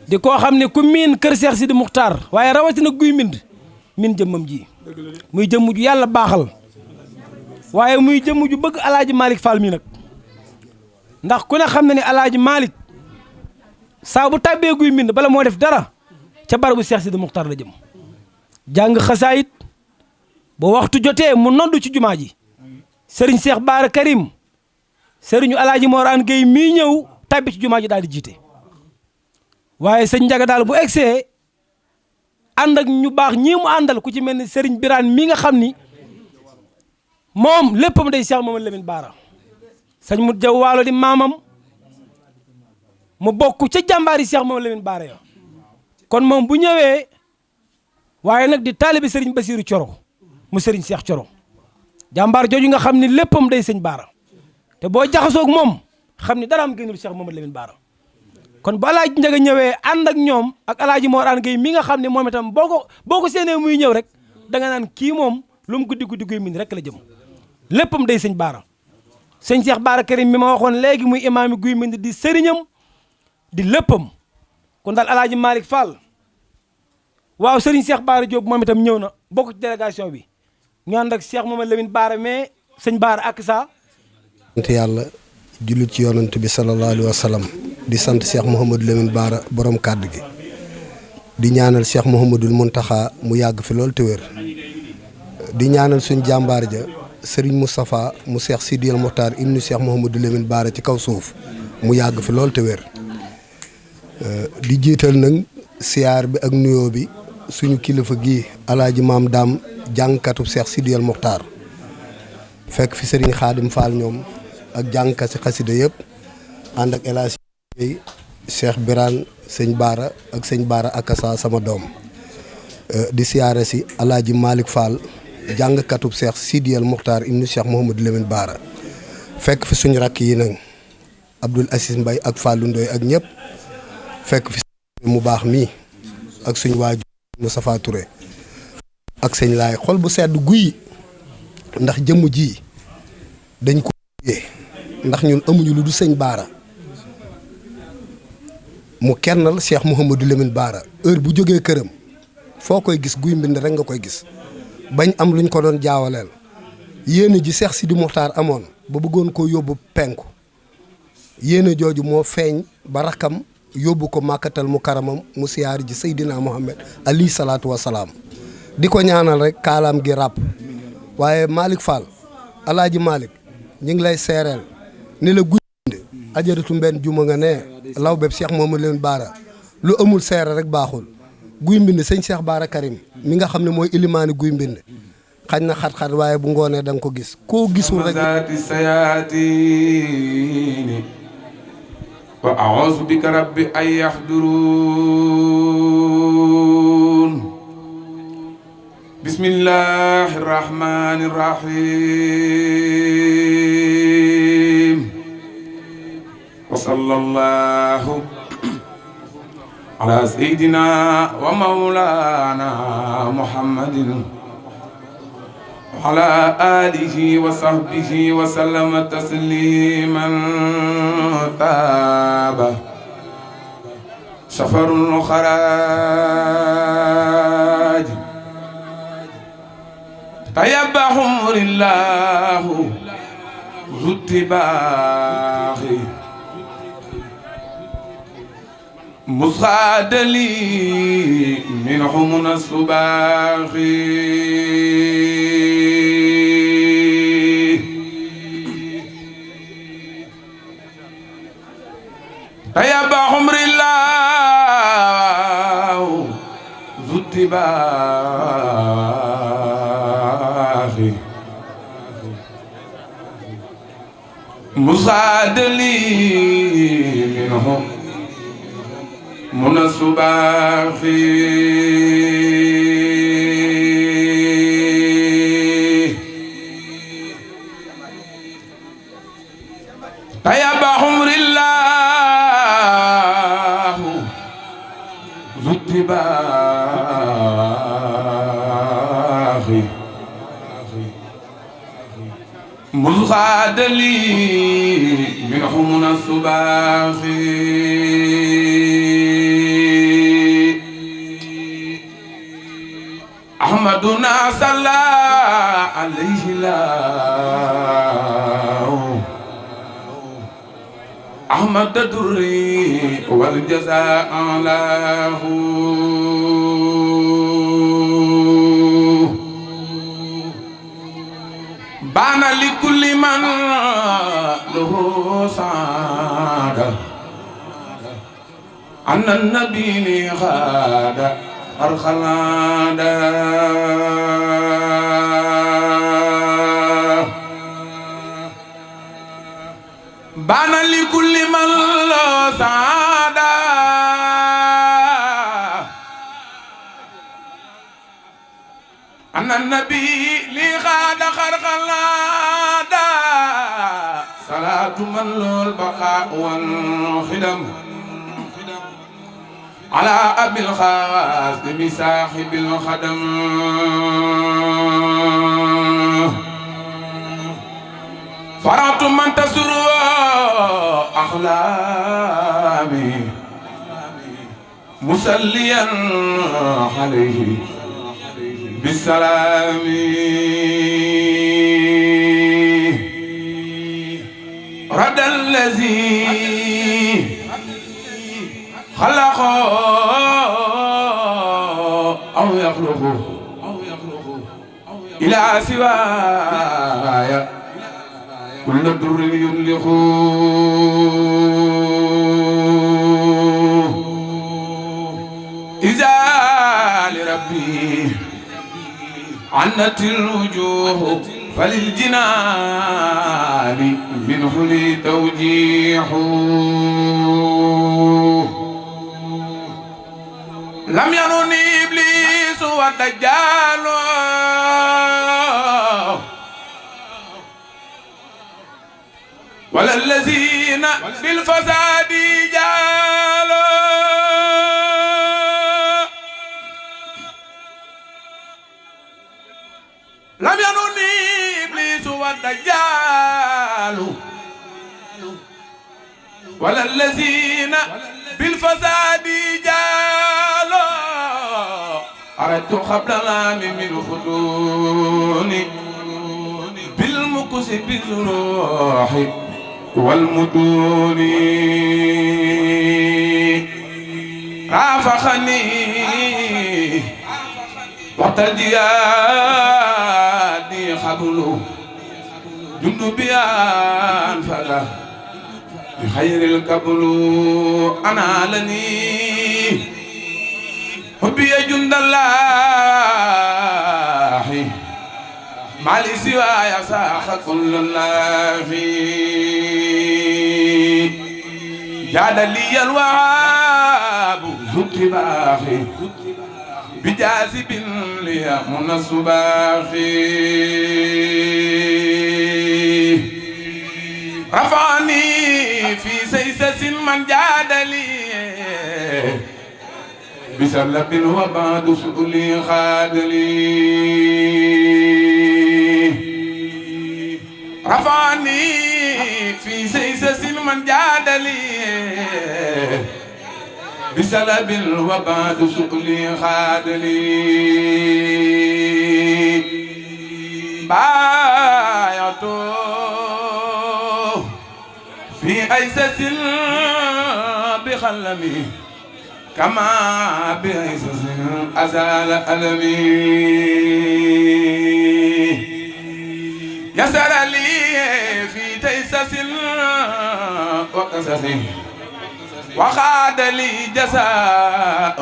di koo xam ne ku miin kër Cheikh Sidi Muxtaar waaye rawatina guy mbind min jëmmam ji muy jëmm ju yàlla baaxal waaye muy jëmm ju bëgg alaaji Malick Fall mi nag ndax ku ne xam na ne alaaji Malick saa bu tàbbee guy mbind bala moo def dara ca barabu Cheikh Sidi Muxtaar la jëm jàng xasaayit ba waxtu jotee mu noddu ci jumaa ji sëriñ Cheikh Baara Karim sëriñu alaaji Morane Gueye mii ñëw tabbi ci jumaa ji daal di jiite waaye sëñ Njaga daal bu egsee ànd ak ñu baax ñii mu àndal ku ci mel ni sëriñ Birane mii nga xam ni moom léppam day Cheikh Mamadou Lamine Baara sëñ Mut Jaw Waalo di maamam mu bokk ca jàmbaari Cheikh Mamadou Lamine Baara ya kon moom bu ñëwee waaye nag di taalibi sëriñ Basiiru Coro mu sëriñ Cheikh Coro jàmbaar jooju nga xam ni léppam day sëñ Baara te boo jaxasoog moom xam ni dara am génnul Cheikh Mamadou Lamine Baara kon bu alaaji Njaga ñëwee ànd ak ñoom ak alaaji Morane Gueye mi nga xam ne moom itam boo ko séenee muy ñëw rek da nga naan kii moom lu mu guddi guddi guy mbind rek la jëm léppam day sëñ Baara sëñ Cheikh Baara Karim mi ma waxoon léegi muy imaami guy mbind di sëriñam di léppam kon daal alaaji Malick Fall waaw sëriñ Cheikh Baara Diop moom itam ñëw na bokk ci délégation bi ñu ànd ak Cheikh Mamadou Lamine Baara mais sëñ Baara ak sa sant yàlla jullit ci yonent bi sallallahu alayhi wa sallam di sant Cheikh Mouhamadou Lamine Baara borom kàddu gi di ñaanal Cheikh Mouhamadoul Mountakha mu yàgg fi loolu te wér di ñaanal suñ jàmbaar ja Serigne Moustapha mu Cheikh Sidiyal Mokhtar ibnu Cheikh Mouhamadou Lamine Baara ci kaw suuf mu yàgg fi loolu te wér di jiital nag siyaar bi ak nuyoo bi suñu kilifa gi alaaji maam daam jàngkatu Cheikh Sidiyal Mokhtar fekk fi Serigne Khadim Fall ñoom ak jàngkat si xasida yëpp ànd ak El Hadj Cheikh Birane sëñ Baara ak sëñ Baara akasa sama doom di siyaare si alaaji Malick Fall jàngkatub Cheikh Sidiyal Mokhtar ibnu Cheikh Mouhamadou Lamine Baara fekk fi suñu rakk yi nag Abdoul Aziz Mbaye ak Fallou Ndoye ak ñëpp fekk fi mu baax mii ak suñu waaju Moustapha Touré ak sëñ laay xol bu sedd guy ndax jëmm ji dañ ko ndax ñun amuñu lu du sëñ Baara mu kennal Cheikh Mouhamadou Lamine Baara heure bu jógee këram foo koy gis guy mbind rek nga koy gis bañ am luñ ko doon jaawaleel yéene ji Cheikh Sidi Mokhtar amoon ba bëggoon koo yóbbu penku yéene jooju moo feeñ ba rakkam yóbbu ko màkkatal mu karamam mu siyaari ji Seydina Mohamed alayhi salaatu wa salaam di ko ñaanal rek kaalaam gi ràpp waaye Malick Fall alaaji Malick ñu ngi lay seereel ni la guy mbind ajaratu mbenn juma nga ne law bépp Cheikh Mouhamadou Lamine Baara lu amul seere rek baaxul guy mbind sëñ Cheikh Baara Karim mi nga xam ne mooy ilimaani guy mbind xañ na xat-xat waaye bu ngoonee da nga ko gis koo gisul rek wa a'uuzu bika rabbi an yahduruun bismillahi rahmani rahim wa sallallahu ala sayyidina wa mawlana muhammadin wa ala alihi wa sahbihi wa sallama tasliman taaba safarul xaraaj tayabba humrillahu zutibaaxi musxaadali minhum nasubaaxi tayabba humrillahu zutibaaxi musxaadali minhum munasubaaxi tayabba humrillahu zutibaaxi musxaadali minhum munasubaaxi أحمدنا صلى عليه الله أحمد الدري والجزاء له بان لكل من له سعادة أن النبي خاد أرخلادا بان لكل من له سعادة أن النبي لي خاد خرخلادا صلاة من له البقاء والخدم على أبي الخاسم صاحب الخدم فرعت من تسر أحلامي مسليا عليه بالسلام رد الذي خلقه أو يخلقه إلى سواي كل در يملخ إذا لربي عنت الوجوه فللجنان منه لي توجيح لم يرني إبليس والدجال ولا الذين بالفساد جالوا لم يرني إبليس والدجال ولا الذين بالفساد جالوا أردت قبل العام من خدوني بالمكس بالروح والمدون رافقني وقت الجهاد خبله جند بيان فلا بخير القبل أنا لني حبي جند الله ما لي سواي ساخ كل الله جاد لي الوهاب ذو باخي بجاذب لي من الصباخي رفعني في سيسس من جاد لي بسلب وبعد سؤلي خاد لي رفعني في سيسس من جاد لي بسلب وبعد سؤلي خاد لي بايعته في أيسس بخلمي كما بأيسس أزال ألمي يسر لي في تيسس وقسس وخاد لي جزاء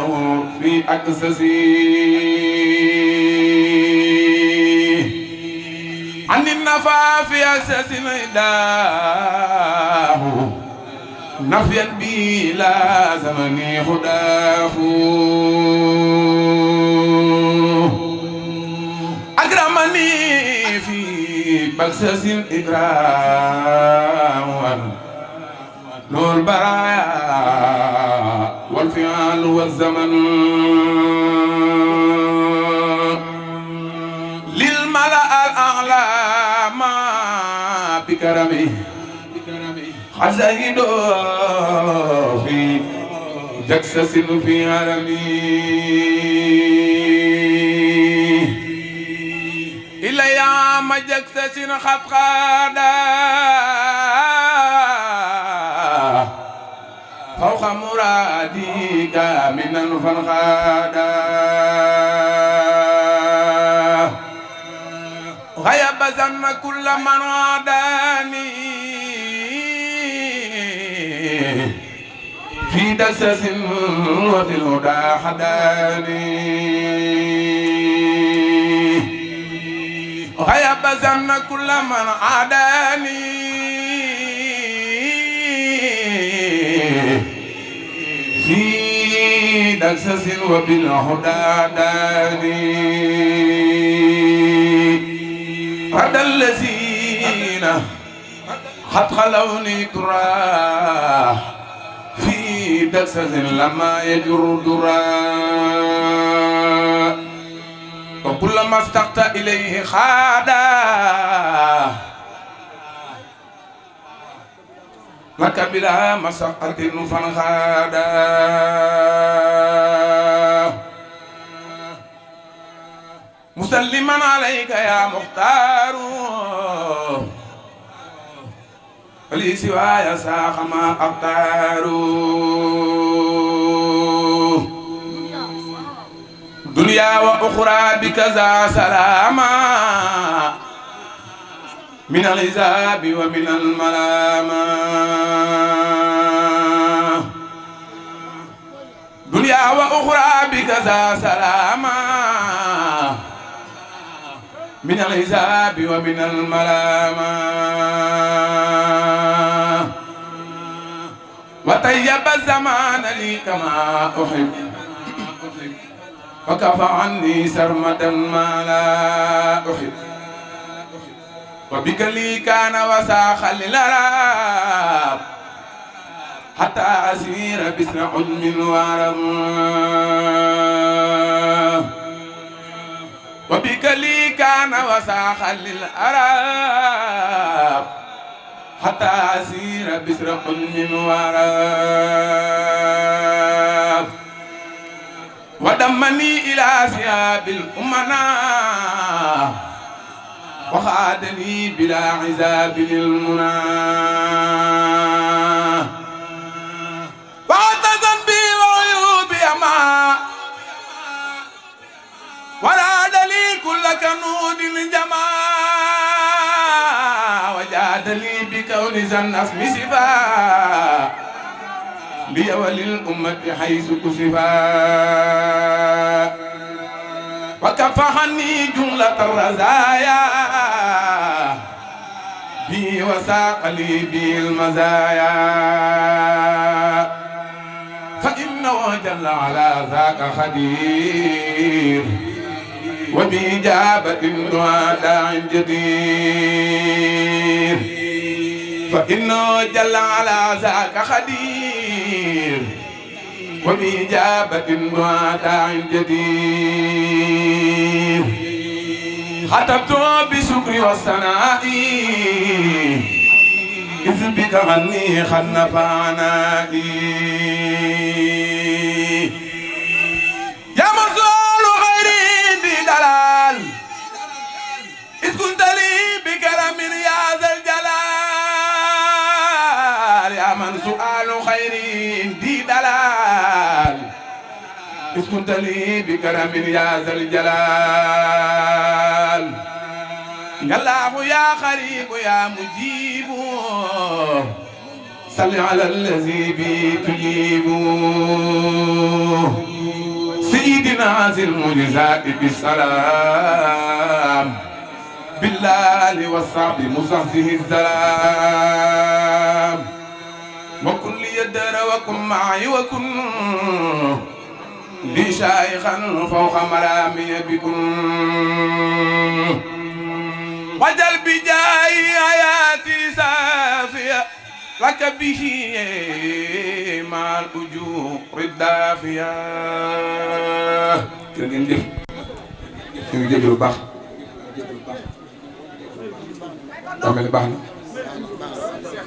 في أقسسي عن النفا في أساس ميداه نفيا بي لا زمني هداه أكرمني في بكسس إكرام نور البرايا والفعل والزمن للملأ الأعلى ما بكرمه حزيد في جكسس في عالمي عام جكسس خط قادا فوق مرادي كامنا فانخادا غيب زن كل من عاداني في دسس وفي الهدى حداني غيب زن كل من عاداني في دسس وفي الهدى حداني هذا الذين قد خلوني تراه في دسس لما يجر درا وكلما استقت إليه خادا لك بلا مسقة فانخادا مسلما عليك يا مختار لي سواي ساق ما أختار دنيا وأخرى بكذا سلاما من العذاب ومن الملامة دنيا وأخرى بكذا سلاما من العذاب ومن الملامة وطيب الزمان لي كما أحب وكفى عني سرمدا ما لا أحب وبك لي كان وساخ للراب حتى أسير بسر علم وعرم وبك لي كان وساخ للأراب حتى أسير بسر علم وعرب ودمني إلى ثياب الأمنا وخادني بلا عذاب للمنى واعتذر بي وعيوبي ما وراد لي كل كنود الجماع وجاد لي بكون ذا النصب صفا لي وللأمة حيث كسفا وكف عني جملة الرزايا بي وساق لي بي المزايا فإنه جل على ذاك خدير وبإجابة دعاء داع جدير فإنه جل على ذاك خدير وبإجابة دعاء داع جدير خطبت بشكر والثناء إذ بك عني خنف عنائي يا مرسول غيري بدلال إذ كنت لي بكرم يا ذا الجلال يا من سؤال خيري بدلال إذ كنت لي بكرم يا ذا الجلال يا الله يا قريب يا مجيب صل على الذي بي تجيب سيدنا ذي المعجزات بالسلام بالله والصعب مزحزح الزلام وكن لي الدار وكن معي وكن لي شايخا فوق مرامي بكن وجل بجاي حياتي سافية لك به مع الأجور الدافية jërëjëf ñu ngi jégalu baax daa mel ni baax na